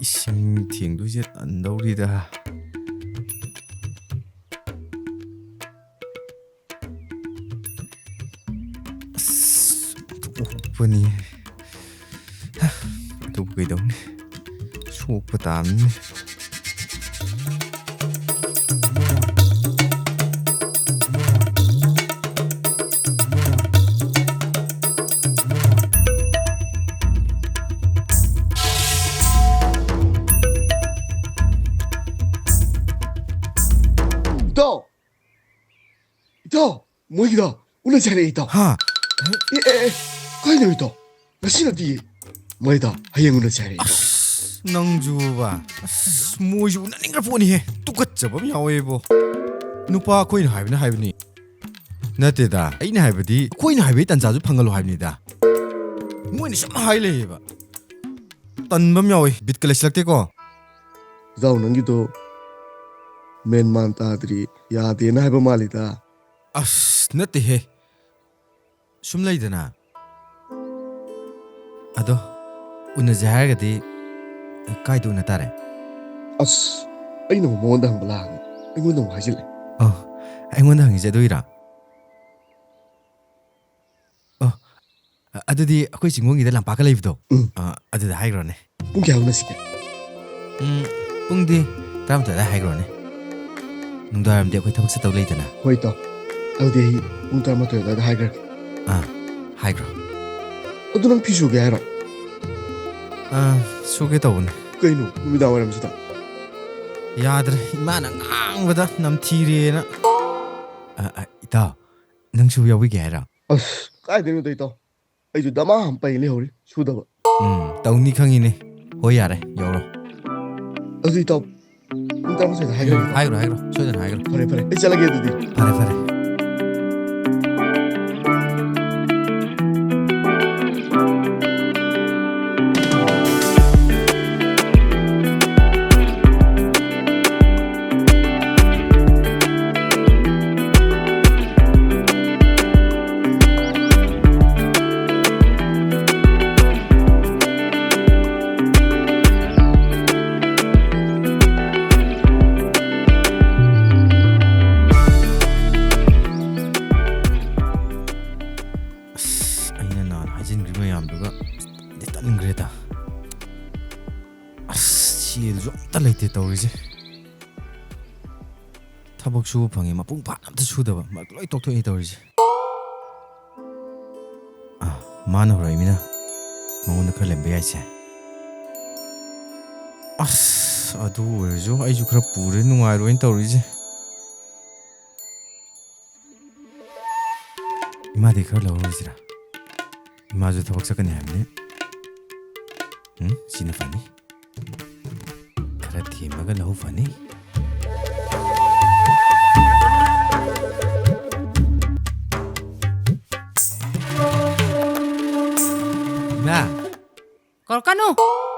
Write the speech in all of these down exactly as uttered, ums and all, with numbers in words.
ꯏꯁꯤꯡ ꯊꯦꯡꯗꯣꯏꯁꯦ ꯇꯟꯗꯧꯔꯤꯗ꯫ ꯑꯁ, ꯑꯣꯛꯄꯅꯤ꯫ ꯑꯗꯨꯕꯨ ꯀꯩꯗꯧꯅꯤ? ꯁꯣꯛꯄ ꯇꯥꯕꯅꯤ꯫ ꯏꯇꯥꯎ! ꯏꯇꯥꯎ! ꯃꯣꯏꯒꯤꯗꯣ ꯎꯅꯁꯦ ꯍꯥꯏꯔꯛꯑꯦ, ꯏꯇꯥꯎ꯫ ꯍꯥ? ꯑꯦ, ꯑꯦ, ꯑꯦ, ꯀꯩꯅꯣ, ꯏꯇꯥꯎ? ꯉꯁꯤ ꯅꯠꯇꯤꯌꯦ꯫ ꯃꯣꯏꯗꯣ ꯍꯌꯦꯡ ꯎꯅꯁꯦ ꯍꯥꯏꯔꯛꯑꯦ, ꯏꯇꯥꯎ꯫ ꯑꯁ, ꯅꯪꯁꯨꯕ꯫ ꯑꯁ, ꯃꯣꯏꯁꯨ ꯎꯅꯅꯤꯡꯈ꯭ꯔ ꯄꯣꯠꯅꯤꯍꯦ꯫ ꯇꯨꯀꯠꯆꯕ ꯑꯃ ꯌꯥꯎꯋꯦꯕꯣ꯫ ꯅꯨꯄꯥ ꯑꯩꯈꯣꯏꯅ ꯍꯥꯏꯕꯅ ꯍꯥꯏꯕꯅꯤ꯫ ꯅꯠꯇꯦꯗ, ꯑꯩꯅ ꯍꯥꯏꯕꯗꯤ ꯑꯩꯈꯣꯏꯅ ꯍꯥꯏꯕꯒꯤ ꯇꯥꯟꯖꯥꯁꯨ ꯐꯪꯍꯜꯂꯣ ꯍꯥꯏꯕꯅꯤꯗ꯫ ꯃꯣꯏꯅ ꯁꯨꯝ ꯍꯥꯏ ꯂꯩꯌꯦꯕ꯫ ꯇꯟꯕ ꯑꯃ ꯌꯥꯎꯋꯤ, ꯕꯤꯠꯀ ꯂꯩꯁꯤꯜꯂꯛꯇꯦꯀꯣ꯫ ꯏꯇꯥꯎ, ꯅꯪꯒꯤꯗꯣ ꯃꯦꯟ ꯃꯥꯟ ꯇꯥꯗ꯭ꯔꯤ, ꯌꯥꯗꯦꯅ ꯍꯥꯏꯕ ꯃꯥꯜꯂꯤꯗ꯫ ꯑꯁ, ꯅꯠꯇꯦꯍꯦ꯫ ꯁꯨꯝ ꯂꯩꯗꯅ꯫ ꯑꯗꯣ, ꯎꯅꯁꯦ ꯍꯥꯏꯔꯒꯗꯤ ꯀꯥꯏꯗ ꯎꯅ ꯇꯥꯔꯦ? ꯑꯁ, ꯑꯩꯅ ꯑꯃꯨꯛ ꯃꯉꯣꯟꯗ ꯍꯪꯕ ꯂꯥꯛꯑꯒ ꯑꯩꯉꯣꯟꯗ ꯑꯃꯨꯛ ꯍꯥꯏꯖꯤꯜꯂꯦ꯫ ꯑꯣ, ꯑꯩꯉꯣꯟꯗ ꯍꯪꯉꯤꯁꯦ ꯑꯗꯨꯒꯤꯔꯥ? ꯑꯣ, ꯑ-, ꯑꯗꯨꯗꯤ ꯑꯩꯈꯣꯏ ꯆꯤꯡꯒꯣꯡꯒꯤꯗ ꯂꯝꯄꯥꯛꯀ ꯂꯩꯕꯗꯣ? ꯎꯝ꯫ ꯑ, ꯑꯗꯨꯗ ꯍꯥꯏꯈ꯭ꯔꯣꯅꯦ꯫ ꯄꯨꯡ ꯀꯌꯥ ꯍꯧꯅꯁꯤꯒꯦ? ꯎꯝ, ꯄꯨꯡꯗꯤ ꯇꯔꯥꯃꯥꯊꯣꯏ ꯑꯗꯨꯋꯥꯏ ꯍꯥꯏꯈ꯭ꯔꯣꯅꯦ꯫ ꯅꯨꯡꯗꯥꯡꯋꯥꯏꯔꯝꯗꯤ ꯑꯩꯈꯣꯏ ꯊꯕꯛ ꯆꯠꯇꯧ ꯂꯩꯗꯅ꯫ ꯍꯣꯏ, ꯏꯇꯥꯎ꯫ ꯑꯗꯨꯗꯤ ꯑꯩ ꯄꯨꯡ ꯇꯔꯥꯃꯥꯊꯣꯏ ꯑꯗꯨꯋꯥꯏꯗ ꯍꯥꯏꯈ꯭ꯔꯒꯦ꯫ ꯑꯥ, ꯍꯥꯏꯈ꯭ꯔꯣ꯫ ꯑꯗꯨ ꯅꯪ ꯐꯤ ꯁꯨꯒꯦ ꯍꯥꯏꯔꯣ? ꯑꯥ, ꯁꯨꯒꯦ ꯇꯧꯕꯅꯦ꯫ ꯀꯩꯅꯣ, ꯅꯨꯃꯤꯗꯥꯡ ꯋꯥꯏꯔꯝꯁꯤꯗ? ꯌꯥꯗ꯭ꯔꯦ, ꯏꯃꯥꯅ ꯉꯥꯡꯕꯗ ꯅꯝꯊꯤꯔꯦꯅ꯫ ꯑ, ꯑ, ꯏꯇꯥꯎ, ꯅꯪꯁꯨ ꯌꯥꯎꯕꯤꯒꯦ ꯍꯥꯏꯔꯣ? ꯑꯁ, ꯀꯥꯏꯗꯩꯅꯣꯗ, ꯏꯇꯥꯎ? ꯑꯩꯁꯨ ꯗꯃꯥ ꯑꯃ ꯄꯩ ꯂꯩꯍꯧꯔꯤ ꯁꯨꯗꯕ꯫ ꯎꯝ, ꯇꯧꯅꯤ ꯈꯪꯉꯤꯅꯦ꯫ ꯍꯣꯏ, ꯌꯥꯔꯦ, ꯌꯧꯔꯣ꯫ ꯑꯗꯨꯗꯤ ꯏꯇꯥꯎ, ꯄꯨꯡ ꯇꯔꯥꯃꯥꯊꯣꯏꯗ ꯍꯥꯏꯈ꯭ꯔꯒꯦ꯫ ꯎꯝ, ꯍꯥꯏꯈ꯭ꯔꯣ, ꯍꯥꯏꯈ꯭ꯔꯣ, ꯁꯣꯏꯗꯅ ꯍꯥꯏꯈ꯭ꯔꯣ꯫ ꯐꯔꯦ, ꯐꯔꯦ, ꯑꯩ ꯆꯠꯂꯒꯦ ꯑꯗꯨꯗꯤ꯫ ꯐꯔꯦ, ꯐꯔꯦ꯫ ꯂꯩꯇꯦ ꯇꯧꯔꯤꯁꯦ꯫ ꯊꯕꯛ ꯁꯨꯕ ꯐꯪꯉꯤ, ꯃꯄꯨꯡ ꯐꯥꯅ ꯑꯝꯇ ꯁꯨꯗꯕ, ꯃꯔꯛꯇ ꯂꯣꯏ ꯇꯣꯛꯊꯣꯛꯏ ꯇꯧꯔꯤꯁꯦ꯫ ꯑꯥ, ꯃꯥꯅ ꯍꯧꯔꯛꯏꯃꯤꯅ ꯃꯉꯣꯟꯗ ꯈꯔ ꯂꯦꯝꯕ ꯌꯥꯏꯁꯦ꯫ ꯑꯁ, ꯑꯗꯨ ꯑꯣꯏꯔꯁꯨ ꯑꯩꯁꯨ ꯈꯔ ꯄꯨꯔꯦ, ꯅꯨꯡꯉꯥꯏꯔꯣꯏꯅ ꯇꯧꯔꯤꯁꯦ꯫ ꯏꯃꯥꯗꯤ ꯈꯔ ꯂꯧꯔꯨꯁꯤꯔꯥ? ꯏꯃꯥꯁꯨ ꯊꯕꯛ ꯆꯠꯀꯅꯤ ꯍꯥꯏꯕꯅꯤ꯫ ꯎꯝ, ꯁꯤꯅ ꯐꯅꯤ꯫ ꯈꯔ ꯊꯦꯝꯃꯒ ꯂꯧ ꯐꯅꯤ꯫ ꯏꯃꯥ! ꯀꯧꯔꯛꯀꯅꯨ!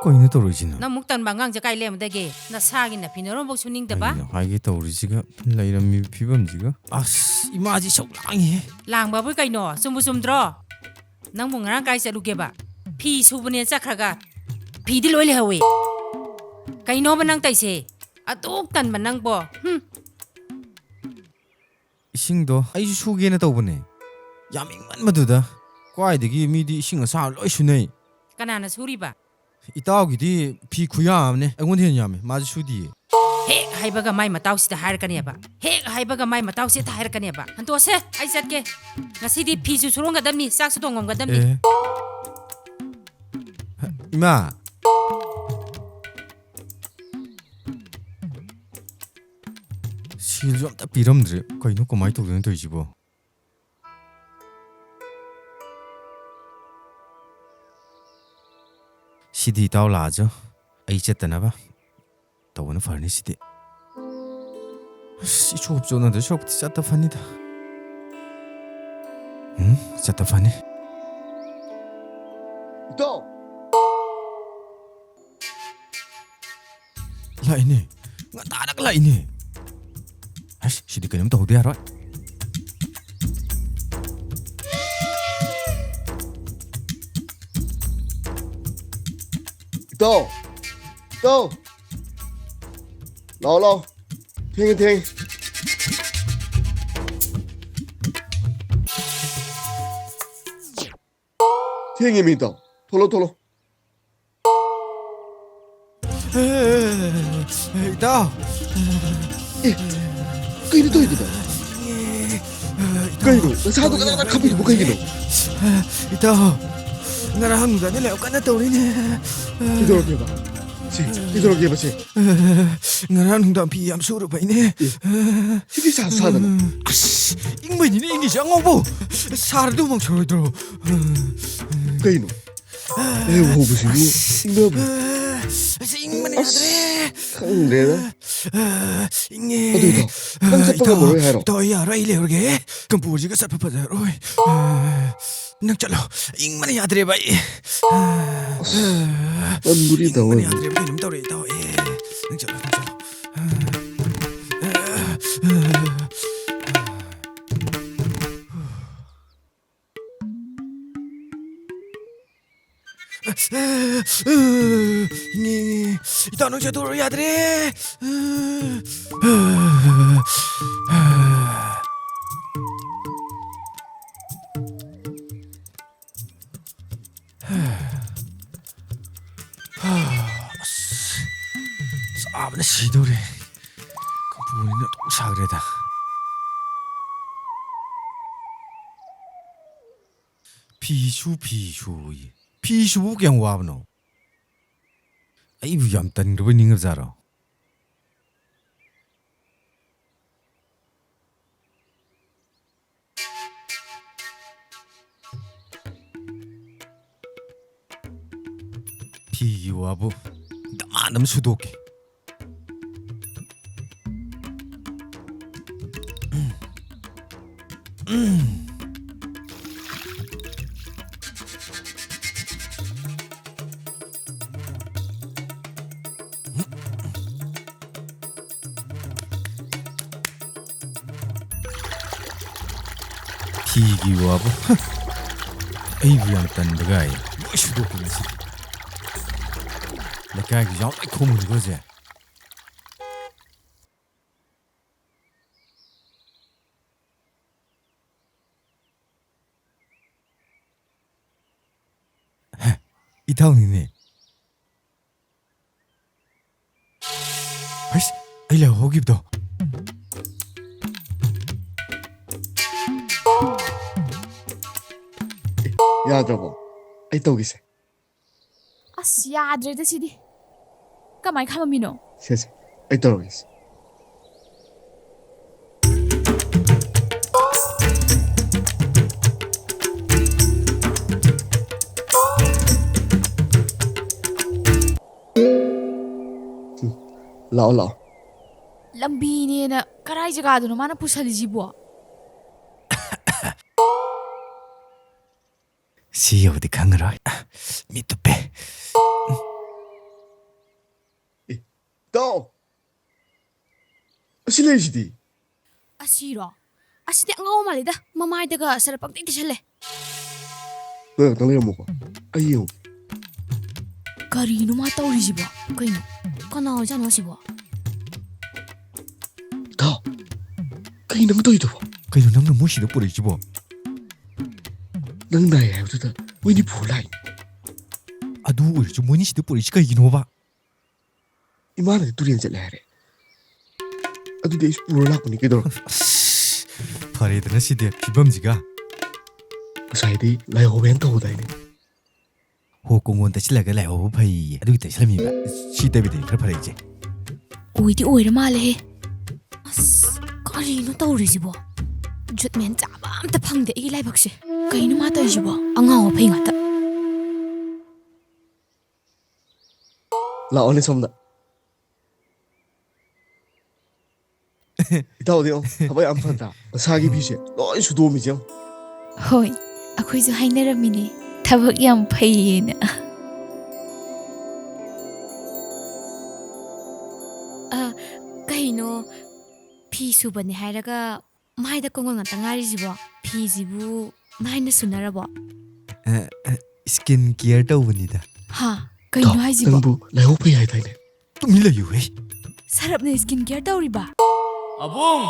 ꯀꯩꯅꯣ ꯇꯧꯔꯛꯏꯁꯤꯅ? ꯅꯪ ꯃꯨꯛ ꯇꯟꯕ ꯑꯉꯥꯡꯁꯦ ꯀꯥꯏ ꯂꯩꯔꯝꯗꯒꯦ? ꯅꯁꯥꯒꯤ ꯅꯥꯐꯤ ꯅꯔꯣꯟꯐꯧ ꯁꯨꯅꯤꯡꯗꯕ? ꯀꯩꯅꯣ ꯍꯥꯏꯒꯦ ꯇꯧꯔꯤꯁꯤꯒ, ꯂꯩꯔꯝꯃꯤꯕ ꯐꯤꯕꯝꯁꯤꯒ꯫ ꯑꯁ, ꯏꯃꯥꯁꯤ ꯏꯁꯧ ꯂꯥꯡꯉꯤꯍꯦ꯫ ꯂꯥꯡꯕꯕꯨ ꯀꯩꯅꯣ? ꯆꯨꯝꯕꯨ ꯆꯨꯝꯗ꯭ꯔꯣ? ꯅꯪꯕꯨ ꯉꯔꯥꯡ ꯀꯥꯏ ꯆꯠꯂꯨꯒꯦꯕ? ꯐꯤ ꯁꯨꯕꯅꯦ ꯆꯠꯈ꯭ꯔꯒ ꯐꯤꯗꯤ ꯂꯣꯏ ꯂꯩꯍꯧꯋꯤ꯫ ꯀꯩꯅꯣꯕ ꯅꯪ ꯇꯧꯏꯁꯦ? ꯑꯗꯨꯛ ꯇꯟꯕ ꯅꯪꯕꯣ? ꯍꯨꯝ꯫ ꯏꯁꯤꯡꯗꯣ ꯑꯩꯁꯨ ꯁꯨꯒꯦꯅ ꯇꯧꯕꯅꯦ, ꯌꯥꯝ ꯏꯪꯃꯟꯕꯗꯨꯗ꯫ ꯀꯥꯏꯗꯒꯤ ꯃꯤꯗꯤ ꯏꯁꯤꯡ ꯑꯁꯥꯕ ꯂꯣꯏ ꯁꯨꯅꯩ꯫ ꯀꯅꯥꯅ ꯁꯨꯔꯤꯕ? ꯏꯇꯥꯎꯒꯤꯗꯤ ꯐꯤ ꯈꯨꯌꯥ ꯑꯃꯅꯦ, ꯑꯩꯉꯣꯟꯗ ꯍꯦꯟꯅ ꯌꯥꯝꯃꯦ, ꯃꯥꯁꯨ ꯁꯨꯗꯤꯌꯦ꯫ ꯍꯦꯛ ꯍꯥꯏꯕꯒ ꯃꯥꯏ ꯃꯇꯥꯎꯁꯤꯗ ꯍꯥꯏꯔꯛꯀꯅꯦꯕ, ꯍꯦꯛ ꯍꯥꯏꯕꯒ ꯃꯥꯏ ꯃꯇꯥꯎꯁꯤꯗ ꯍꯥꯏꯔꯛꯀꯅꯦꯕ꯫ ꯍꯟꯇꯣꯛꯑꯁꯦ, ꯑꯩ ꯆꯠꯀꯦ꯫ ꯉꯁꯤꯗꯤ ꯐꯤꯁꯨ ꯁꯨꯔꯝꯒꯗꯕꯅꯤ, ꯆꯥꯛꯁꯨ ꯊꯣꯡꯉꯝꯒꯗꯕꯅꯤ꯫ ꯑꯦ꯫ ꯏꯃꯥ꯫ ꯁꯦꯜꯁꯨ ꯑꯝꯇ ꯄꯤꯔꯝꯗ꯭ꯔꯦ꯫ ꯀꯩꯅꯣ, ꯀꯃꯥꯏꯅ ꯇꯧꯗꯣꯏꯅꯣ ꯇꯧꯔꯤꯁꯤꯕꯣ? ꯁꯤꯗꯤ ꯏꯇꯥꯎ ꯂꯥꯛꯑꯁꯨ ꯑꯩ ꯆꯠꯇꯅꯕ ꯇꯧꯕꯅ ꯐꯔꯅꯤ ꯁꯤꯗꯤ꯫ ꯑꯁ, ꯏꯆꯣꯞ ꯆꯣꯞꯅꯗꯣꯏ ꯁꯔꯨꯛꯇꯤ ꯆꯠꯇ ꯐꯅꯤꯗ꯫ ꯎꯝ, ꯆꯠꯇ ꯐꯅꯤ꯫ ꯏꯇꯥꯎ! ꯂꯥꯛꯏꯅꯦ꯫ ꯉꯟꯇꯥꯅꯒ ꯂꯥꯛꯏꯅꯦ꯫ ꯑꯁ, ꯁꯤꯗꯤ ꯀꯩꯅꯣꯝ ꯇꯧꯍꯧꯗ ꯌꯥꯔꯣꯏ꯫ ꯏꯇꯥꯎ! ꯏꯇꯥꯎ! ꯂꯥꯛꯑꯣ, ꯂꯥꯛꯑꯣ꯫ ꯊꯦꯡꯉꯦ, ꯊꯦꯡꯉꯦ꯫ ꯊꯦꯡꯉꯦ ꯃꯤ ꯏꯇꯥꯎ꯫ ꯊꯣꯛꯂꯣ, ꯊꯣꯛꯂꯣ꯫ ꯏꯇꯥꯎ꯫ ꯑꯦ, ꯀꯩꯅꯣ ꯇꯧꯔꯤꯗꯨꯕꯣ? ꯏꯇꯥꯎ꯫ ꯀꯩꯅꯣ? ꯅꯁꯥꯗꯣ ꯀꯅꯥꯅ ꯈꯞꯄꯤꯗꯨꯕꯣ ꯀꯩꯒꯤꯅꯣ? ꯏꯇꯥꯎ, ꯉꯔꯥꯡ ꯅꯨꯡꯗꯥꯡꯗꯤ ꯂꯥꯏꯍꯧ ꯀꯟꯅ ꯇꯧꯔꯤꯅꯦ꯫ ꯀꯩꯗꯧꯔꯒꯦꯕ? ꯁꯤ, ꯀꯩꯗꯧꯔꯒꯦꯕ ꯁꯤ? ꯉꯔꯥꯡ ꯅꯨꯡꯗꯥꯡ ꯐꯤ ꯌꯥꯝ ꯁꯨꯔꯨꯕꯩꯅꯦ꯫ ꯑꯦ, ꯁꯤꯗꯤ ꯁꯥ ꯁꯥꯗꯅ꯫ ꯑꯁ, ꯏꯪꯕꯩꯅꯤꯅꯦ ꯏꯪꯉꯤꯁꯦ ꯑꯉꯥꯎꯕ꯫ ꯁꯥꯔꯗꯤ ꯍꯨꯃꯥꯡ ꯁꯧꯔꯣꯏꯗ꯭ꯔꯣ? ꯀꯩꯅꯣ? ꯂꯥꯏꯍꯧ ꯍꯧꯕꯁꯤꯕꯨ ꯏꯪꯅꯕ꯭ꯔꯣ? ꯑꯁ, ꯏꯪꯕꯅ ꯑꯁ, ꯌꯥꯗ꯭ꯔꯦ꯫ ꯈꯪꯗ꯭ꯔꯦꯗ꯫ ꯏꯪꯉꯦ꯫ ꯑꯗꯨ ꯏꯇꯥꯎ, ꯅꯪ ꯆꯠꯄ ꯏꯇꯥꯎ, ꯉꯝꯃꯔꯣꯏ ꯍꯥꯏꯔꯣ? ꯏꯇꯥꯎ, ꯑꯩ ꯌꯥꯔꯣꯏ, ꯑꯩ ꯂꯩꯍꯧꯔꯒꯦ꯫ ꯀꯝꯄꯨꯔꯁꯤꯒ ꯆꯠꯄ ꯐꯖꯔꯣꯏ꯫ ꯅꯪ ꯆꯠꯂꯣ꯫ ꯏꯪꯕꯅ ꯌꯥꯗ꯭ꯔꯦꯕ ꯑꯩ꯫ ꯑꯁ, ꯇꯟꯕꯨꯗꯤ ꯏꯪꯕꯅ ꯇꯧꯋꯦ꯫ ꯌꯥꯗ꯭ꯔꯦꯕ, ꯀꯩꯅꯣꯝ ꯇꯧꯔꯦ, ꯏꯇꯥꯎ꯫ ꯑꯦ, ꯅꯪ ꯆꯠꯂꯣ, ꯅꯪ ꯆꯠꯂꯣ꯫ ꯏꯇꯥꯎ, ꯅꯪ ꯆꯠꯊꯣꯛꯎꯔꯣ, ꯌꯥꯗ꯭ꯔꯦ꯫ ꯑꯁ, ꯁꯥꯕꯅ ꯁꯤꯗꯧꯔꯦ꯫ ꯀꯝꯄꯨꯅꯤꯅ ꯑꯗꯨꯝ ꯁꯥꯈ꯭ꯔꯦꯗ꯫ ꯐꯤ ꯁꯨ, ꯐꯤ ꯁꯨꯌꯦ꯫ ꯐꯤ ꯁꯨꯕꯕꯨ ꯀꯌꯥꯝ ꯋꯥꯕꯅꯣ? ꯑꯩꯕꯨ ꯌꯥꯝ ꯇꯟꯈ꯭ꯔꯕꯣꯏ ꯅꯤꯡꯉꯕꯖꯥꯔꯣ? ꯐꯤꯒꯤ ꯋꯥꯕꯨ ꯗꯃꯥꯟ ꯑꯃ ꯁꯨꯗꯣꯛꯀꯦ꯫ ꯐꯤꯒꯤ ꯋꯥꯕꯨ, ꯍ! ꯑꯩꯕꯨ ꯌꯥꯝ ꯇꯟꯕ ꯒꯥꯏ꯫ ꯂꯣꯏ ꯁꯨꯗꯣꯛꯀꯦ ꯉꯁꯤꯗꯤ꯫ ꯂꯩꯀꯥꯏꯒꯤ ꯌꯥꯎ ꯂꯣꯏ ꯈꯣꯝꯃꯨꯅꯤꯀꯣ ꯍꯧꯖꯤꯛ꯫ ꯍꯦ, ꯏꯇꯥꯎꯅꯤꯅꯦ꯫ ꯂꯩꯍꯧꯈꯤꯕꯗꯣ꯫ ꯌꯥꯗ꯭ꯔꯕꯣ? ꯑꯩ ꯇꯧꯒꯦꯁꯦ꯫ ꯑꯁ, ꯌꯥꯗ꯭ꯔꯦꯗ ꯁꯤꯗꯤ꯫ ꯀꯃꯥꯏ ꯈꯥꯝꯃꯝꯃꯤꯅꯣ? ꯁꯦ, ꯁꯦ, ꯑꯩ ꯇꯧꯔꯒꯦꯁꯦ꯫ ꯎꯝ, ꯂꯥꯛꯑꯣ, ꯂꯥꯛꯑꯣ꯫ ꯂꯝꯕꯤꯅꯦꯅ ꯀꯔꯥꯏ ꯖꯒꯥꯗꯅꯣ ꯃꯥꯅ ꯄꯨꯁꯜꯂꯤꯁꯤꯕꯣ? ꯁꯤ ꯌꯧꯗꯤ ꯈꯪꯉꯔꯣꯏ꯫ ꯃꯤ ꯇꯨꯞꯄꯦ꯫ ꯑꯦ, ꯏꯇꯥꯎ! ꯑꯁꯤ ꯂꯩꯔꯤꯁꯤꯗꯤ꯫ ꯑꯁꯤꯔꯣ? ꯑꯁꯤꯗꯤ ꯑꯉꯥꯎ ꯃꯥꯜꯂꯤꯗ꯫ ꯃꯃꯥꯏꯗꯒ ꯁꯔꯞ ꯄꯪꯇꯩ ꯇꯩꯁꯜꯂꯦ꯫ ꯅꯪ ꯉꯥꯛꯇꯪ ꯂꯩꯔꯝꯃꯣꯀꯣ꯫ ꯑꯩ ꯌꯦꯡꯉꯨ꯫ ꯀꯔꯤꯅꯣ ꯃꯥ ꯇꯧꯔꯤꯁꯤꯕꯣ? ꯀꯩꯅꯣ? ꯀꯅꯥ ꯑꯣꯏꯖꯥꯠꯅꯣ ꯑꯁꯤꯕꯣ? ꯏꯇꯥꯎ! ꯀꯩꯅꯣ ꯅꯪ ꯇꯧꯔꯤꯗꯨꯕꯣ? ꯀꯩꯅꯣ ꯅꯪꯅ ꯃꯣꯏ ꯁꯤꯗ ꯄꯨꯔꯛꯏꯁꯤꯕꯣ? ꯅꯪ ꯅꯥꯏ ꯍꯥꯏꯕꯗꯨꯗ ꯃꯣꯏꯅꯤ ꯄꯨꯔ ꯂꯥꯛꯏꯅꯤ꯫ ꯑꯗꯨ ꯑꯣꯏꯔꯁꯨ ꯃꯣꯏꯅꯤ ꯁꯤꯗ ꯄꯨꯔꯛꯏꯁꯤ ꯀꯩꯒꯤꯅꯣꯕ? ꯏꯃꯥꯅꯗꯤ ꯇꯨꯔꯦꯟ ꯆꯠꯂꯦ ꯍꯥꯏꯔꯦ꯫ ꯑꯗꯨꯗꯤ ꯑꯩꯁꯨ ꯄꯨꯔ ꯂꯥꯛꯄꯅꯤ ꯀꯩꯗꯧꯔꯒꯦ? ꯑꯁ, ꯐꯔꯦꯗꯅ ꯁꯤꯗꯤ ꯐꯤꯕꯝꯁꯤꯒ꯫ ꯉꯁꯥꯏꯗꯤ ꯂꯥꯏꯍꯧꯋꯦꯅ ꯇꯧꯕꯗꯥꯏꯅꯦ? ꯍꯣ, ꯀꯣꯡꯒꯣꯟ ꯇꯩꯁꯤꯜꯂꯒ ꯂꯥꯏꯍꯧꯕ ꯐꯩꯌꯦ꯫ ꯑꯗꯨꯒꯤ ꯇꯩꯁꯜꯂꯝꯃꯤꯕ꯫ ꯁꯤ ꯇꯩꯕꯗꯒꯤ ꯈꯔ ꯐꯔꯛꯏꯁꯦ꯫ ꯑꯣꯏꯗꯤ ꯑꯣꯏꯔ ꯃꯥꯜꯂꯦꯍꯦ꯫ ꯑꯁ, ꯀꯔꯤꯅꯣ ꯇꯧꯔꯤꯁꯤꯕꯣ? ꯖꯨꯠꯃꯦꯟ ꯆꯥꯕ ꯑꯝꯇ ꯐꯪꯗꯦ ꯑꯩꯒꯤ ꯂꯥꯏꯕꯛꯁꯦ꯫ ꯀꯩꯅꯣ ꯃꯥ ꯇꯧꯔꯤꯁꯤꯕꯣ? ꯑꯉꯥꯎ ꯑꯐꯩ ꯉꯥꯛꯇ꯫ ꯂꯥꯛꯑꯣꯅꯦ ꯁꯣꯝꯗ꯫ ꯏꯇꯥꯎꯗꯤ ꯌꯦꯡꯉꯣ, ꯊꯕꯛ ꯌꯥꯝ ꯐꯗ꯭ꯔꯥ? ꯃꯁꯥꯒꯤ ꯐꯤꯁꯦ ꯂꯣꯏ ꯁꯨꯗꯣꯛꯑꯝꯃꯤꯁꯦ ꯌꯦꯡꯉꯣ꯫ ꯍꯣꯏ, ꯑꯩꯈꯣꯏꯁꯨ ꯍꯥꯏꯅꯔꯝꯃꯤꯅꯦ, ꯊꯕꯛ ꯌꯥꯝ ꯐꯩꯌꯦꯅ꯫ ꯑ, ꯀꯩꯅꯣ, ꯐꯤ ꯁꯨꯕꯅꯦ ꯍꯥꯏꯔꯒ ꯃꯥꯏꯗ ꯀꯣꯡꯒꯣꯟ ꯉꯥꯛꯇ ꯉꯥꯏꯔꯤꯁꯤꯕꯣ? ꯐꯤꯁꯤꯕꯨ ꯅꯥꯟꯅ ꯁꯨꯅꯔꯕꯣ? ꯑ, ꯑ, skin care ꯇꯧꯕꯅꯤꯗ꯫ ꯍꯥ? ꯀꯩꯅꯣ ꯏꯇꯥꯎ, ꯍꯥꯏꯁꯤꯕꯣ? ꯅꯪꯕꯨ ꯂꯥꯏꯍꯧ ꯐꯩ ꯍꯥꯏꯗꯥꯏꯅꯦ? ꯇꯨꯃꯤꯟ ꯂꯩꯌꯨꯍꯦ꯫ ꯁꯔꯞꯅ skin care ꯇꯧꯔꯤꯕ? ꯑꯕꯨꯡ!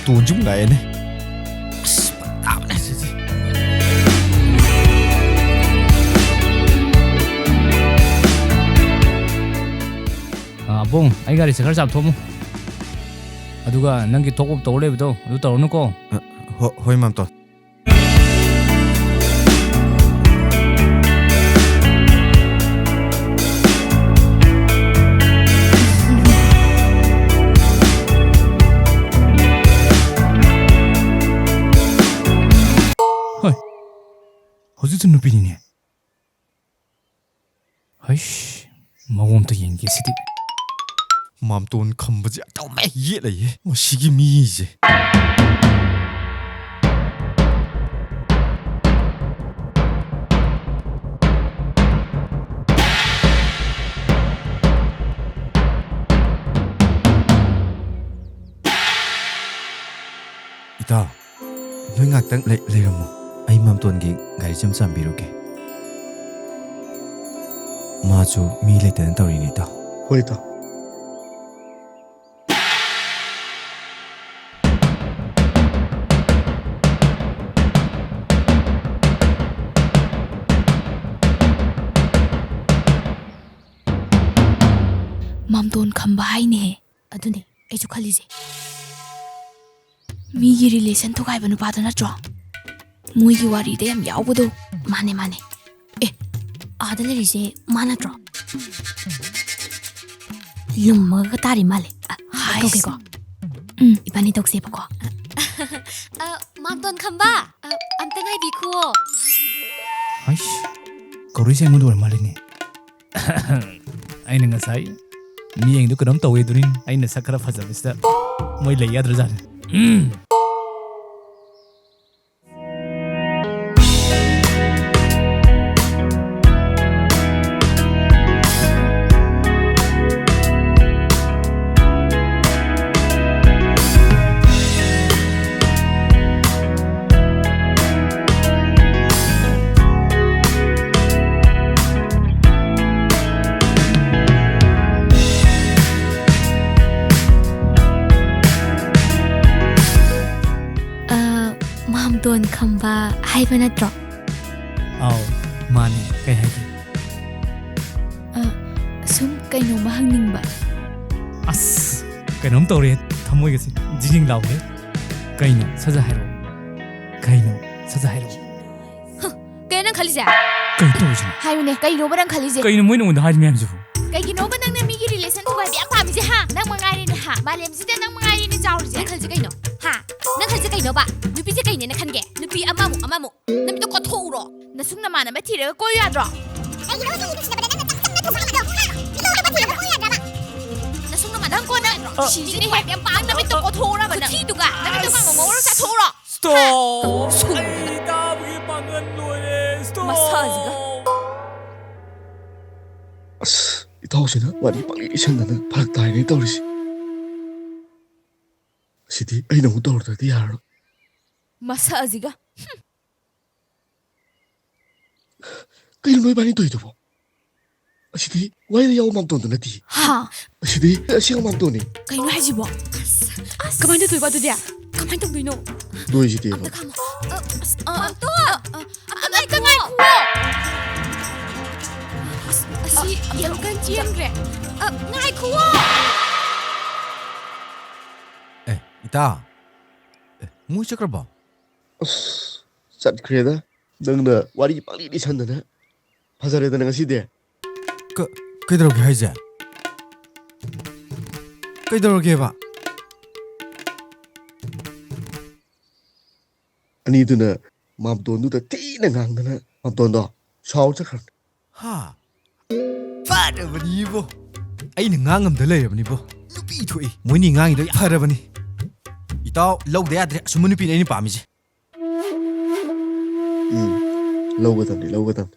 ꯇꯣꯟꯁꯨ ꯑꯃꯨꯛ ꯂꯥꯛꯑꯦꯅꯦ꯫ ꯑꯁ, ꯐꯔꯛ ꯇꯥꯕꯅꯦ ꯁꯤꯗꯤ꯫ ꯑꯥ, ꯑꯕꯨꯡ, ꯑꯩ ꯒꯥꯔꯤꯁꯦ ꯈꯔ ꯆꯥꯝꯊꯣꯛꯑꯝꯃꯨ꯫ ꯑꯗꯨꯒ ꯅꯪꯒꯤ ꯊꯣꯛ ꯑꯣꯞ ꯇꯧꯔ ꯂꯩꯕꯗꯣ, ꯑꯗꯨ ꯇꯧꯔꯅꯨꯀꯣ꯫ ꯑ, ꯍꯣ-, ꯍꯣꯏ, ꯃꯥꯝꯇꯣꯟ꯫ ꯍꯣꯏ, ꯍꯧꯖꯤꯛꯁꯨ ꯅꯨꯄꯤꯅꯤꯅꯦ꯫ ꯍꯩꯁ, ꯃꯑꯣꯡ ꯑꯝꯇ ꯌꯦꯡꯒꯦ ꯁꯤꯗꯤ꯫ ꯃꯥꯝꯇꯣꯟ ꯈꯝꯕꯁꯦ ꯑꯗꯨꯝ ꯍꯦꯛ ꯌꯦꯠ ꯂꯩꯌꯦ ꯃꯁꯤꯒꯤ ꯃꯤꯁꯦ꯫ ꯏꯇꯥꯎ, ꯅꯣꯏ ꯉꯥꯛꯇꯪ ꯂꯩ-, ꯂꯩꯔꯝꯃꯣ꯫ ꯑꯩ ꯃꯥꯝꯇꯣꯟꯒꯤ ꯒꯥꯔꯤ ꯆꯦ ꯑꯃ ꯆꯥꯝꯕꯤꯔꯨꯒꯦ꯫ ꯃꯥꯁꯨ ꯃꯤ ꯂꯩꯇꯗꯅ ꯇꯧꯔꯤꯅꯦ, ꯏꯇꯥꯎ꯫ ꯍꯣꯏ, ꯏꯇꯥꯎ꯫ ꯃꯥꯝꯇꯣꯟ ꯈꯝꯕ ꯍꯥꯏꯅꯦꯍꯦ꯫ ꯑꯗꯨꯅꯦ ꯑꯩꯁꯨ ꯈꯜꯂꯤꯁꯦ꯫ ꯃꯤꯒꯤ relation ꯊꯨꯒꯥꯏꯕ ꯅꯨꯄꯥꯗꯣ ꯅꯠꯇ꯭ꯔꯣ? ꯃꯣꯏꯒꯤ ꯋꯥꯔꯤꯗ ꯌꯥꯝ ꯌꯥꯎꯕꯗꯣ꯫ ꯃꯥꯅꯦ, ꯃꯥꯅꯦ꯫ ꯑꯦ, ꯑꯥꯗ ꯂꯩꯔꯤꯁꯦ ꯃꯥ ꯅꯠꯇ꯭ꯔꯣ? ꯂꯨꯝꯃꯒ ꯇꯥꯔꯤ ꯃꯥꯜꯂꯦ꯫ ꯑ, ꯍꯥꯏꯁ꯫ ꯇꯧꯒꯦꯀꯣ꯫ ꯎꯝ, ꯏꯕꯥꯅꯤ ꯇꯧꯁꯦꯕꯀꯣ꯫ ꯑ, ꯃꯥꯝꯇꯣꯟ ꯈꯝꯕ, ꯑ, ꯑꯝꯇ ꯉꯥꯏꯕꯤꯈꯨꯑꯣ꯫ ꯍꯥꯏꯁ, ꯀꯧꯔꯛꯏꯁꯦ ꯑꯩꯉꯣꯟꯗ ꯑꯣꯏꯔ ꯃꯥꯜꯂꯦꯅꯦ꯫ ꯑꯩꯅ ꯉꯁꯥꯏ ꯃꯤꯠꯌꯦꯡꯗꯨ ꯀꯩꯅꯣꯝ ꯇꯧꯋꯦ ꯑꯗꯨꯅꯤ꯫ ꯑꯩꯅ ꯁꯛ ꯈꯔ ꯐꯖꯕꯁꯤꯗ ꯃꯣꯏ ꯂꯩ ꯌꯥꯗ꯭ꯔꯖꯥꯠꯅꯤ꯫ ꯎꯝ꯫ ꯈꯝꯕ ꯍꯥꯏꯕ ꯅꯠꯇ꯭ꯔꯣ? ꯑꯥꯎ, ꯃꯥꯅꯦ꯫ ꯀꯩ ꯍꯥꯏꯒꯦ? ꯑ, ꯁꯨꯝ ꯀꯩꯅꯣꯝꯃ ꯍꯪꯅꯤꯡꯕ꯫ ꯑꯁ, ꯀꯩꯅꯣꯝ ꯇꯧꯔꯦ, ꯊꯃꯣꯏꯒꯁꯦ ꯖꯤꯡ ꯖꯤꯡ ꯂꯥꯎꯔꯦ꯫ ꯀꯩꯅꯣ? ꯁꯠ ꯁꯠ ꯍꯥꯏꯔꯛꯑꯣ꯫ ꯀꯩꯅꯣ? ꯁꯠ ꯁꯠ ꯍꯥꯏꯔꯛꯑꯣ꯫ ꯍ, ꯀꯩꯅꯣ ꯅꯪ ꯈꯜꯂꯤꯁꯦ? ꯀꯩꯅꯣ ꯇꯧꯔꯤꯁꯤꯅ? ꯍꯥꯏꯌꯨꯅꯦ, ꯀꯩꯅꯣꯕ ꯅꯪ ꯈꯜꯂꯤꯁꯦ? ꯀꯩꯅꯣ ꯃꯣꯏꯅ ꯑꯩꯉꯣꯟꯗ ꯍꯥꯏꯔꯤ ꯃꯌꯥꯝꯁꯤꯕꯨ? ꯀꯩꯒꯤꯅꯣꯕ ꯅꯪꯅ ꯃꯤꯒꯤ relation ꯊꯨꯒꯥꯏꯕ ꯌꯥꯝ ꯄꯥꯝꯃꯤꯁꯦ, ꯍꯥ? ꯅꯪ ꯃꯉꯥꯏꯔꯦꯅꯦ, ꯍꯥ? ꯃꯥꯂꯦꯝꯁꯤꯗ ꯅꯪ ꯃꯉꯥꯏꯔꯦꯅꯦ ꯆꯥꯎꯔꯤꯁꯦ꯫ ꯅꯪ ꯈꯜꯂꯤꯁꯦ ꯀꯩꯅꯣ? ꯍꯥ? ꯅꯪ ꯈꯜꯂꯤꯁꯦ ꯀꯩꯅꯣꯕ? ꯅꯨꯄꯤꯁꯦ ꯀꯩꯅꯦꯅ ꯈꯟꯒꯦ? ꯅꯨꯄꯤ ꯑꯃꯃꯨꯛ ꯑꯃꯃꯨꯛ꯫ ꯅꯃꯤꯠꯇꯣ ꯀꯣꯊꯣꯛꯎꯔꯣ꯫ ꯅꯁꯨꯡ ꯅꯃꯥꯟꯅꯕ ꯊꯤꯔꯒ ꯀꯣꯏꯌꯨ ꯌꯥꯗ꯭ꯔꯣ? ꯀꯩꯒꯤꯅꯣ ꯅꯪꯒꯤ ꯅꯨꯡꯁꯤꯅꯕꯗ ꯅꯪꯅ ꯆꯥꯛ ꯆꯪꯅ ꯊꯣꯡꯕ ꯍꯥꯏꯕꯗꯣ? ꯍꯥ? ꯅꯇꯧꯗꯣ ꯐꯠꯇꯦ ꯍꯥꯏꯕ ꯀꯣꯏꯌꯨ ꯌꯥꯗ꯭ꯔꯕ? ꯅꯁꯨꯡ ꯅꯃꯥꯟꯅꯕ ꯅꯪ ꯀꯣꯟꯅ ꯁꯤꯁꯤꯅꯦ ꯍꯦꯛ ꯌꯥꯝ ꯄꯥꯡ ꯅꯃꯤꯠꯇꯣ ꯀꯣꯊꯣꯛꯎꯔꯕ ꯅꯪ? ꯈꯨꯊꯤꯗꯨꯒ ꯅꯃꯤꯠꯇꯣ ꯀꯥꯡꯉꯧ ꯉꯧꯔ ꯆꯥꯊꯣꯛꯎꯔꯣ꯫ Stop! ꯁꯨꯡ- ꯑꯩ ꯇꯥꯕꯒꯤ ꯄꯥꯡꯒꯜ ꯂꯣꯏꯔꯦ꯫ Stop! ꯃꯁꯥꯁꯤꯒ꯫ ꯑꯁ, ꯏꯇꯥꯎꯁꯤꯅ ꯋꯥꯔꯤ ꯄꯪꯂꯤ ꯂꯤꯁꯟꯗꯅ ꯐꯔꯛ ꯇꯥꯏꯅꯦ ꯇꯧꯔꯤꯁꯦ꯫ ꯑꯁꯤꯗꯤ ꯑꯩꯅ ꯑꯃꯨꯛ ꯇꯧꯔꯨꯗ꯭ꯔꯗꯤ ꯌꯥꯔꯔꯣꯏ꯫ ꯃꯁꯛ ꯑꯁꯤꯒ꯫ ꯀꯩꯅꯣ ꯅꯣꯏꯕꯥꯅꯤ ꯇꯧꯔꯤꯗꯨꯕꯣ? ꯑꯁꯤꯗꯤ ꯋꯥꯔꯤꯗ ꯌꯥꯎꯕ ꯃꯥꯝꯇꯣꯟꯗꯨ ꯅꯠꯇꯦ꯫ ꯍꯥ? ꯑꯁꯤꯗꯤ ꯑꯁꯦꯡꯕ ꯃꯥꯝꯇꯣꯟꯅꯤ꯫ ꯀꯩꯅꯣ ꯍꯥꯏꯁꯤꯕꯣ? ꯑꯁ, ꯀꯃꯥꯏꯅ ꯇꯧꯗꯣꯏꯕ ꯑꯗꯨꯗꯤ? ꯀꯃꯥꯏꯅ ꯇꯧꯗꯣꯏꯅꯣ? ꯅꯣꯏꯁꯤꯗꯤ ꯑꯝꯇ ꯈꯥꯝꯃꯣ꯫ ꯑ, ꯑꯁ, ꯑ, ꯃꯥꯝꯇꯣꯟ! ꯑ, ꯑ, ꯑꯃꯇ ꯉꯥꯏꯈꯨꯋꯣ! ꯑꯁ, ꯑꯁꯤ ꯌꯥꯝ ꯀꯟ ꯆꯦꯟꯈ꯭ꯔꯦ꯫ ꯑ, ꯉꯥꯏꯈꯨꯋꯣ! ꯑꯦ, ꯏꯇꯥ꯫ ꯑꯦ, ꯃꯣꯏ ꯆꯠꯈ꯭ꯔꯕꯣ? ꯑꯁ, ꯆꯠꯈ꯭ꯔꯦꯗ꯫ ꯅꯪꯅ ꯋꯥꯔꯤ ꯄꯪꯂꯤ ꯂꯤꯁꯟꯗꯅ꯫ ꯐꯖꯔꯦꯗꯅ ꯉꯁꯤꯗꯤ꯫ ꯀ-, ꯀꯩꯗꯧꯔꯒꯦ ꯍꯥꯏꯁꯦ? ꯀꯩꯗꯧꯔꯒꯦꯕ? ꯑꯅꯤꯗꯨꯅ ꯃꯥꯝꯇꯣꯟꯗꯨꯗ ꯊꯤꯅ ꯉꯥꯡꯗꯅ ꯃꯥꯝꯇꯣꯟꯗꯣ ꯁꯥꯎꯔ ꯆꯠꯈ꯭ꯔꯕꯅꯤ꯫ ꯍꯥ? ꯐꯔꯕꯅꯤꯕꯣ꯫ ꯑꯩꯅ ꯉꯥꯡꯉꯝꯗ ꯂꯩꯔꯕꯅꯤꯕꯣ꯫ ꯅꯨꯄꯤ ꯊꯣꯛꯏ꯫ ꯃꯣꯏꯅꯤ ꯉꯥꯡꯉꯤꯗꯣ ꯌꯥꯝ ꯐꯔꯕꯅꯤ꯫ ꯏꯇꯥꯎ, ꯂꯧꯗ ꯌꯥꯗ꯭ꯔꯦ꯫ ꯑꯁꯨꯝꯕ ꯅꯨꯄꯤꯅꯤ ꯑꯩꯅ ꯄꯥꯝꯃꯤꯁꯦ꯫ ꯎꯝ, ꯂꯧꯒꯗꯕꯅꯤ, ꯂꯧꯒꯗꯕꯅꯤ꯫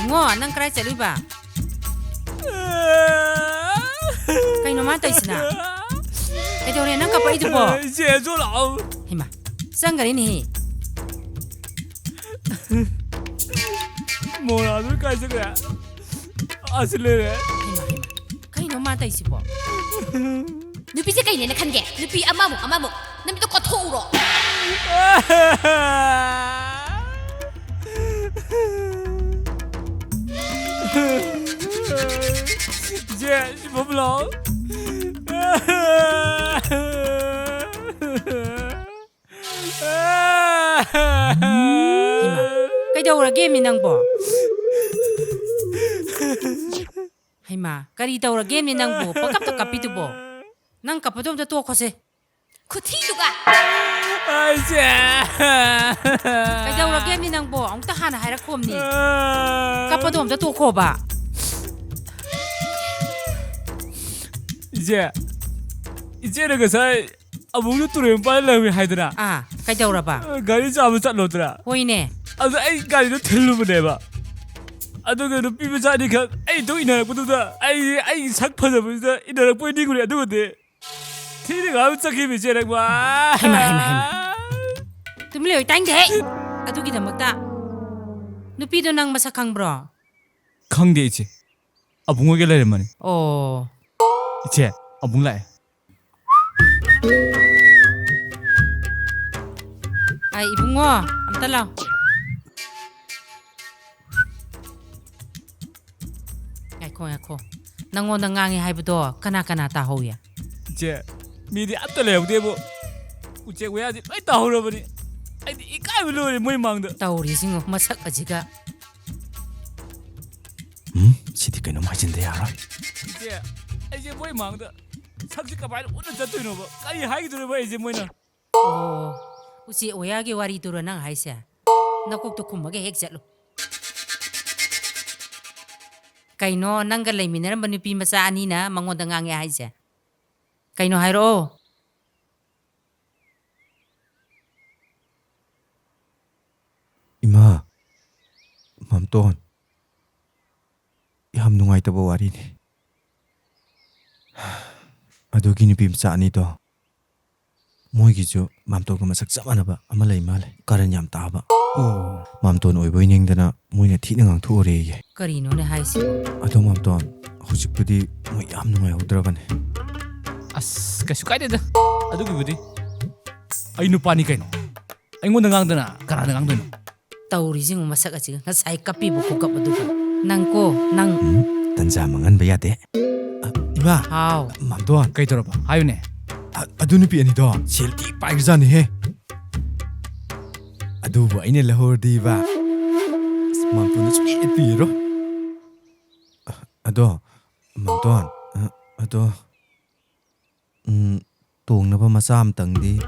ꯏꯕꯨꯡꯉꯣ, ꯅꯪ ꯀꯗꯥꯏ ꯆꯠꯂꯨꯏꯕ? ꯀꯩꯅꯣ ꯃꯥ ꯇꯧꯔꯤꯁꯤꯅ? ꯀꯩꯗꯧꯔꯦ ꯅꯪ ꯀꯞꯄꯛꯏꯗꯨꯕꯣ? ꯏꯆꯦ, ꯆꯣ ꯂꯥꯛꯑꯣ꯫ ꯍꯩꯃꯥ, ꯆꯪꯈ꯭ꯔꯦꯅꯦꯍꯦ꯫ ꯃꯣꯔꯥꯗꯨ ꯀꯥꯏ ꯆꯠꯈ꯭ꯔꯦ? ꯑꯁꯤ ꯂꯩꯔꯦ꯫ ꯍꯩꯃꯥ, ꯍꯩꯃꯥ, ꯀꯩꯅꯣ ꯃꯥ ꯇꯧꯔꯤꯁꯤꯕꯣ? ꯅꯨꯄꯤꯁꯦ ꯀꯩꯅꯦꯅ ꯈꯟꯒꯦ? ꯅꯨꯄꯤ ꯑꯃꯃꯨꯛ ꯑꯃꯃꯨꯛ꯫ ꯅꯃꯤꯠꯇꯣ ꯀꯣꯠꯊꯣꯛꯎꯔꯣ꯫ ꯏꯆꯦ, ꯁꯤ ꯐꯝ ꯂꯥꯛꯑꯣ꯫ ꯍꯩꯃꯥ, ꯀꯩꯗꯧꯔꯒꯦꯃꯤ ꯅꯪꯕꯣ? ꯍꯩꯃꯥ, ꯀꯔꯤ ꯇꯧꯔꯒꯦꯃꯤ ꯅꯪꯕꯨ ꯄꯪꯀꯞꯇ ꯀꯞꯄꯤꯗꯨꯕꯣ? ꯅꯪ ꯀꯞꯄꯗꯣ ꯑꯝꯇ ꯇꯣꯛꯈꯣꯁꯦ꯫ ꯈꯨꯊꯤꯗꯨꯒ꯫ ꯑꯩꯁꯦ꯫ ꯀꯩꯗꯧꯔꯒꯦꯃꯤ ꯅꯪꯕꯣ? ꯑꯃꯨꯛꯇ ꯍꯥꯟꯅ ꯍꯥꯏꯔꯛꯈꯣꯝꯅꯤ꯫ ꯀꯞꯄꯗꯣ ꯑꯝꯇ ꯇꯣꯛꯈꯣꯕ꯫ ꯏꯆꯦ, ꯏꯆꯦꯅ ꯉꯁꯥꯏ ꯑꯃꯨꯛꯁꯨ ꯇꯨꯔꯦꯜ ꯃꯄꯥꯟꯗ ꯂꯩꯔꯝꯃꯤ ꯍꯥꯏꯗꯅ? ꯑꯥ, ꯀꯩꯗꯧꯔꯕ? ꯒꯥꯔꯤ ꯆꯥꯝꯕ ꯆꯠꯂꯣꯗꯅ? ꯍꯣꯏꯅꯦ꯫ ꯑꯗ ꯑꯩ ꯒꯥꯔꯤꯗꯣ ꯊꯤꯜꯂꯨꯕꯅꯦꯕ꯫ ꯑꯗꯨꯒ ꯅꯨꯄꯤ ꯃꯆꯥ ꯑꯅꯤꯈꯛ ꯑꯩ ꯏꯇꯨꯡ ꯏꯟꯅꯔꯛꯄꯗꯨꯗ ꯑꯩ, ꯑꯩ ꯁꯛ ꯐꯖꯕꯁꯤꯗ ꯏꯟꯅꯔꯛꯄꯣꯏ ꯅꯤꯡꯉꯨꯔꯦ꯫ ꯑꯗꯨꯒꯗꯤ ꯊꯤꯅ ꯉꯥꯡ ꯆꯠꯈꯤꯕ ꯏꯆꯦ ꯅꯪꯕꯨ꯫ ꯍꯩꯃꯥ, ꯍꯩꯃꯥ, ꯍꯩꯃꯥ꯫ ꯇꯨꯃꯤꯟ ꯂꯩꯌꯨ, ꯇꯥꯅꯤꯡꯗꯦꯍꯦ꯫ ꯑꯗꯨꯒꯤꯗꯃꯛꯇ ꯅꯨꯄꯤꯗꯣ ꯅꯪ ꯃꯁꯛ ꯈꯪꯕ꯭ꯔꯣ? ꯈꯪꯗꯦ ꯏꯆꯦ꯫ ꯑꯕꯨꯡ ꯍꯣꯏꯒ ꯂꯩꯔꯝꯕꯅꯤ꯫ ꯑꯣ꯫ ꯏꯆꯦ, ꯑꯕꯨꯡ ꯂꯥꯛꯑꯦ꯫ ꯑꯩ ꯏꯕꯨꯡꯉꯣ, ꯑꯝꯇ ꯂꯥꯎ꯫ ꯉꯥꯏꯈꯣ, ꯉꯥꯏꯈꯣ꯫ ꯅꯪꯉꯣꯟꯗ ꯉꯥꯡꯉꯦ ꯍꯥꯏꯕꯗꯣ ꯀꯅꯥ ꯀꯅꯥ ꯇꯥꯍꯧꯏ? ꯏꯆꯦ, ꯃꯤꯗꯤ ꯑꯝꯇ ꯂꯩꯍꯧꯗꯦꯕꯨ꯫ ꯎꯆꯦꯛ ꯋꯥꯌꯥꯁꯤ ꯂꯣꯏ ꯇꯥꯍꯧꯔꯕꯅꯤ꯫ ꯑꯩꯗꯤ ꯏꯀꯥꯏꯕ ꯂꯣꯏꯔꯦ ꯃꯣꯏ ꯃꯥꯡꯗ꯫ ꯇꯧꯔꯤꯁꯤꯡꯉꯣ ꯃꯁꯛ ꯑꯁꯤꯒ꯫ ꯎꯝ, ꯁꯤꯗꯤ ꯀꯩꯅꯣꯝ ꯍꯥꯏꯖꯤꯟꯗ ꯌꯥꯔꯣꯏ꯫ ꯏꯆꯦ, ꯑꯩꯁꯦ ꯃꯣꯏ ꯃꯥꯡꯗ ꯁꯛꯁꯦ ꯀꯃꯥꯏꯅ ꯎꯠꯂ ꯆꯠꯇꯣꯏꯅꯣꯕ? ꯀꯔꯤ ꯍꯥꯏꯒꯗꯣꯏꯅꯣꯕ ꯑꯩꯁꯦ ꯃꯣꯏꯅ? ꯑꯣ, ꯎꯆꯦꯛ ꯋꯥꯌꯥꯒꯤ ꯋꯥꯔꯤꯗꯨꯔꯣ ꯅꯪ ꯍꯥꯏꯁꯦ? ꯅꯀꯣꯛꯇꯣ ꯈꯨꯝꯃꯒ ꯍꯦꯛ ꯆꯠꯂꯨ꯫ ꯀꯩꯅꯣ ꯅꯪꯒ ꯂꯩꯃꯤꯟꯅꯔꯝꯕ ꯅꯨꯄꯤ ꯃꯆꯥ ꯑꯅꯤꯅ ꯃꯉꯣꯟꯗ ꯉꯥꯡꯉꯦ ꯍꯥꯏꯁꯦ? ꯀꯩꯅꯣ ꯍꯥꯏꯔꯛꯑꯣ꯫ ꯏꯃꯥ, ꯃꯥꯝꯇꯣꯟ, ꯌꯥꯝ ꯅꯨꯡꯉꯥꯏꯇꯕ ꯋꯥꯔꯤꯅꯤ꯫ ꯑꯗꯨꯒꯤ ꯅꯨꯄꯤ ꯃꯆꯥ ꯑꯅꯤꯗꯣ, ꯃꯣꯏꯒꯤꯁꯨ ꯃꯥꯝꯇꯣꯟꯒ ꯃꯁꯛ ꯆꯞ ꯃꯥꯟꯅꯕ ꯑꯃ ꯂꯩ ꯃꯥꯜꯂꯦ, ꯀꯔꯟ ꯌꯥꯝ ꯇꯥꯕ꯫ ꯑꯣ꯫ ꯃꯥꯝꯇꯣꯟ ꯑꯣꯏꯕꯣꯏ ꯅꯤꯡꯗꯅ ꯃꯣꯏꯅ ꯊꯤꯅ ꯉꯥꯡꯊꯣꯛꯎꯔꯦꯌꯦ꯫ ꯀꯔꯤꯅꯣꯅꯦ ꯍꯥꯏꯁꯤꯕꯣ? ꯑꯗꯣ ꯃꯥꯝꯇꯣꯟ, ꯍꯧꯖꯤꯛꯄꯨꯗꯤ ꯃꯣꯏ ꯌꯥꯝ ꯅꯨꯡꯉꯥꯏꯍꯧꯗ꯭ꯔꯕꯅꯦ꯫ ꯑꯁ, ꯀꯩꯁꯨ ꯀꯥꯏꯗꯦꯗ ꯑꯗꯨꯒꯤꯕꯨꯗꯤ꯫ ꯑꯩ ꯅꯨꯄꯥꯅꯤ ꯀꯩꯅꯣ꯫ ꯑꯩꯉꯣꯟꯗ ꯉꯥꯡꯗꯅ ꯀꯅꯥꯗ ꯉꯥꯡꯗꯣꯏꯅꯣ? ꯇꯧꯔꯤꯁꯤꯡ ꯃꯁꯛ ꯑꯁꯤꯒ, ꯉꯁꯥꯏ ꯀꯞꯄꯤꯕ ꯈꯨꯀꯞ ꯑꯗꯨꯒ꯫ ꯅꯪꯀꯣ, ꯅꯪ꯫ ꯎꯝ, ꯇꯟꯖꯥ ꯃꯥꯡꯍꯟꯕ ꯌꯥꯗꯦ꯫ ꯑ, ꯏꯃꯥ꯫ ꯍꯥꯎ꯫ ꯃꯥꯝꯇꯣꯟ꯫ ꯀꯩ ꯇꯧꯔꯕ? ꯍꯥꯏꯌꯨꯅꯦ꯫ ꯑ-, ꯑꯗꯨ ꯅꯨꯄꯤ ꯑꯅꯤꯗꯣ ꯁꯦꯜ ꯊꯤ ꯄꯥꯏꯈ꯭ꯔꯖꯥꯠꯅꯤꯍꯦ꯫ ꯑꯗꯨꯕꯨ ꯑꯩꯅ ꯂꯧꯍꯧꯔꯗꯤꯕ, ꯑꯁ, ꯃꯥꯝꯇꯣꯟꯅ ꯁꯨꯡꯄꯤ ꯄꯤꯔꯣꯏ꯫ ꯑ-, ꯑꯗꯣ, ꯃꯥꯝꯇꯣꯟ, ꯑ, ꯑꯗꯣ, ꯎꯝ, ꯇꯣꯡꯅꯕ ꯃꯆꯥ ꯑꯃꯇꯪꯗꯤ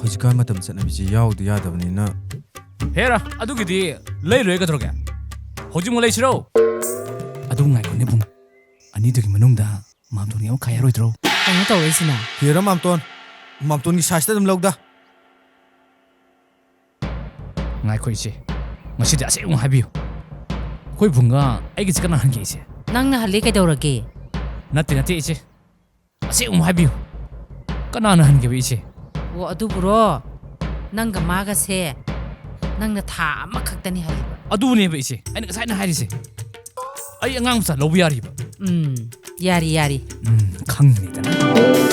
ꯍꯧꯖꯤꯛꯀꯥꯟ ꯃꯇꯝ ꯆꯠꯅꯕꯤꯁꯤ ꯌꯥꯎꯗ ꯌꯥꯗꯕꯅꯤꯅ꯫ ꯍꯦꯔꯥ, ꯑꯗꯨꯒꯤꯗꯤ ꯂꯩꯔꯣꯏ ꯀꯩꯗꯧꯔꯒꯦ? ꯍꯧꯖꯤꯛꯃꯛ ꯂꯩꯁꯤꯔꯣ? ꯑꯗꯨ ꯉꯥꯏꯈꯣꯅꯦ, ꯄꯨꯡ ꯑꯅꯤꯗꯨꯒꯤ ꯃꯅꯨꯡꯗ ꯃꯥꯝꯇꯣꯟꯒꯤ ꯑꯃ ꯈꯥꯏ ꯌꯥꯔꯣꯏꯗ꯭ꯔꯣ? ꯀꯩꯅꯣ ꯇꯧꯔꯛꯏꯁꯤꯅ? ꯍꯦꯔꯥ ꯃꯥꯝꯇꯣꯟ, ꯃꯥꯝꯇꯣꯟꯒꯤ ꯁꯥꯏꯖꯇ ꯑꯗꯨꯝ ꯂꯧꯗ꯫ ꯉꯥꯏꯈꯣ ꯏꯆꯦ, ꯉꯁꯤꯗꯤ ꯑꯁꯦꯡꯕ ꯍꯥꯏꯕꯤꯌꯨ꯫ ꯑꯩꯈꯣꯏ ꯕꯨꯡꯒ ꯑꯩꯒꯤꯁꯦ ꯀꯅꯥ ꯍꯟꯒꯦ ꯏꯆꯦ? ꯅꯪꯅ ꯍꯜꯂꯤ ꯀꯩꯗꯧꯔꯒꯦ? ꯅꯠꯇꯦ, ꯅꯠꯇꯦ ꯏꯆꯦ, ꯑꯁꯦꯡꯕ ꯍꯥꯏꯕꯤꯌꯨ꯫ ꯀꯅꯥꯅ ꯍꯟꯒꯦꯕ ꯏꯆꯦ? ꯑꯣ, ꯑꯗꯨꯕꯨꯔꯣ? ꯅꯪꯒ ꯃꯥꯒꯁꯦ ꯅꯪꯅ ꯊꯥ ꯑꯃꯈꯛꯇꯅꯤ ꯍꯜꯂꯤꯕ꯫ ꯑꯗꯨꯅꯦꯕ ꯏꯆꯦ, ꯑꯩꯅ ꯉꯁꯥꯏꯅ ꯍꯥꯏꯔꯤꯁꯦ꯫ ꯑꯩ ꯑꯉꯥꯡ ꯃꯆꯥ ꯂꯧꯕ ꯌꯥꯔꯤꯕ? ꯎꯝ, ꯌꯥꯔꯤ, ꯌꯥꯔꯤ꯫ ꯎꯝ, ꯈꯪꯅꯤꯗꯅ꯫